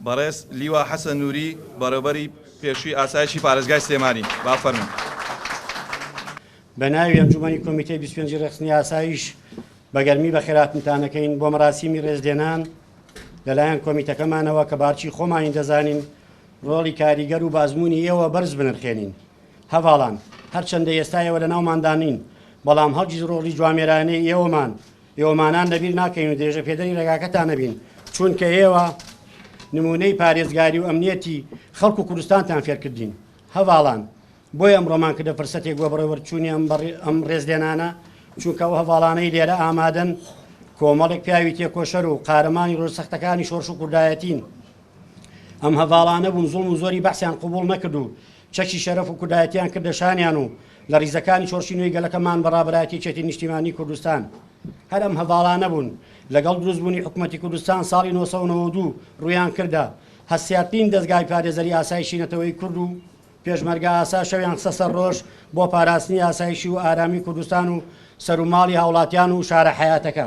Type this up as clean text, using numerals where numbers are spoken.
بەڕێز لیوا حەسەن نوری بەڕێوبەری پێشووی ئاسایشی پارێزگای سلێمانی با فەرموون. بە ناوی ئەنجومەنی کۆمیتەی 25 ی ڕێکخستنی ئاسایش بە گەرمی بەخێرهاتنتان ئەکەین بۆ مەراسیمی ڕێزلێنان لەلایەن کۆمیتەکەمانەوە کە بارچی خۆمانی دەزانین ڕۆڵی کاریگەر و بازموونی ئێوە بەرز بنرخێنین. هەڤاڵان هەرچەندە ئێستا ئێوە لەناوماندا نین بەڵام هەرگیز ڕۆڵی جوامێرانەی ئێوەمان ئێوەمانان لەبیر ناکەین و درێژەپێدەری ڕێگاکەتان ئەبین، چوونکە ئێوە نموونەی پارێزگاری و ئەمنیەتی خەڵک و کوردستانتان فێرکردین. هەڤاڵان، بۆیە ئەمڕۆمان کردە فرسەتێک بۆ بەڕێوەچوونی ئەم ڕێزلێنانە، چونکە ئەو هەڤاڵانەی لێرە ئامادەن کۆمەڵێک پیاوی تێکۆشەر و قارەمانی ڕۆژ سەختەکانی شۆڕش و کوردایەتین. ئەم هەڤاڵانە بوون زوڵم و زۆری بەعسیان قبوڵ نەکرد و چەکی شەرەف و کوردایەتیان کردە شانیان و لە ڕیزەکانی شۆڕشی نوێی گەلەکەمان بە ڕابەرایەتی یەکێتی نیشتیمانی کوردستان هەر ئەم هەڤاڵانە بوون لەگەڵ دروستبوونی حکومەتی کوردستان ساڵی 992 ڕوویان کردە هەستیارترین دەزگای پارێزەری ئاسایشی نەتەوەی کورد و پێشمەرگە ئاسا شەویان خستە سەر ڕۆژ بۆ پاراستنی ئاسایشی و ئارامی کوردستان و سەروماڵی هاوڵاتیان و شارە حەیاتەکە.